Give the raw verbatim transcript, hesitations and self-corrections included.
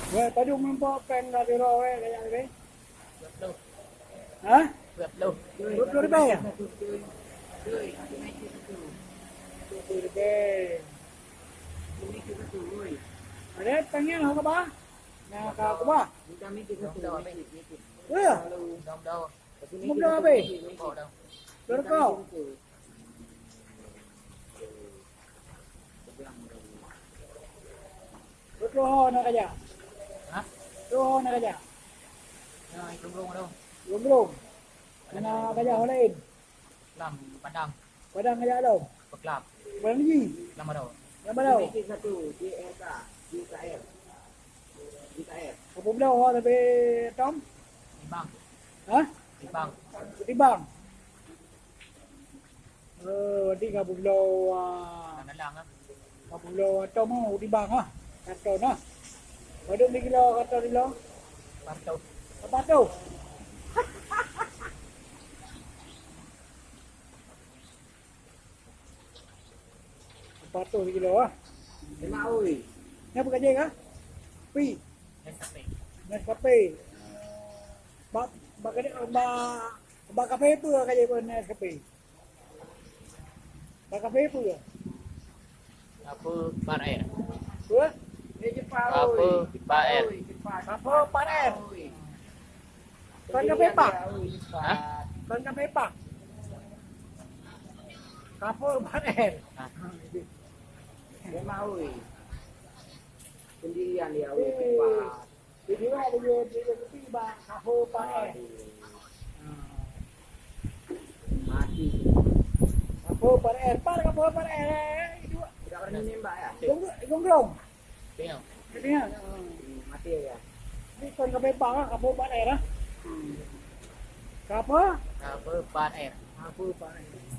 Weh, padum meurumpok péng ka sidroe weh, kajak leubeh? Hah? Dua puluh. Dua puluh ribèe ya? Dua puluh ribèe. Ada péng nyan ho keubah? Nah, ka keubah. Ya. Lima belas habis. Berapa? Beutôi ho na kajak? Hah? Beutôi ho na kajak? Ya, itu belum ada. Belum, belum. Na kajak ho laén? Lam Padang. Padang kajak lom? Peklab. Padang ji? Lam Padang. Lam Padang. Ini satu, J R K, J K R. J K R. Apa bela ho tapi Tom? Tibang. Hah? Tibang. Tibang. Oh, berarti ka beubloe, ah, Dalam-dalam lah. Ka beubloe atau mau di bank ah. Karton ah. Padum di kilo karton di lo? Empat ratus. Empat ratus. Empat ratus di kilo ah. Lima oi. Ni apa kerja kah? Pi. Nescafe. Nescafe. Bak, bak, bak, bak kafe apa kerja pun Nescafe? Bak kafe peue? Kafe Par Air. Peue? Kafe Par Air. Kafe Par Air. Kon kafe pak? Hah? Kon kafe pak? Kafe Par Air. Hah? Memang, oi. Pendirian dia, oi, cepat. Jadi, wah, dia, dia, dia, dia, bak kafe Par Air. Mati. Kafe Par Air, Par, kafe Par Air. Itu. Udah pernah nembak ya? Gong-, gong-gong. Tengok. Tengok. Hmm, mati ya. Ini kon kafe Par, kafe Par Air ah. Kafe? Kafe Par Air. Kafe Par Air.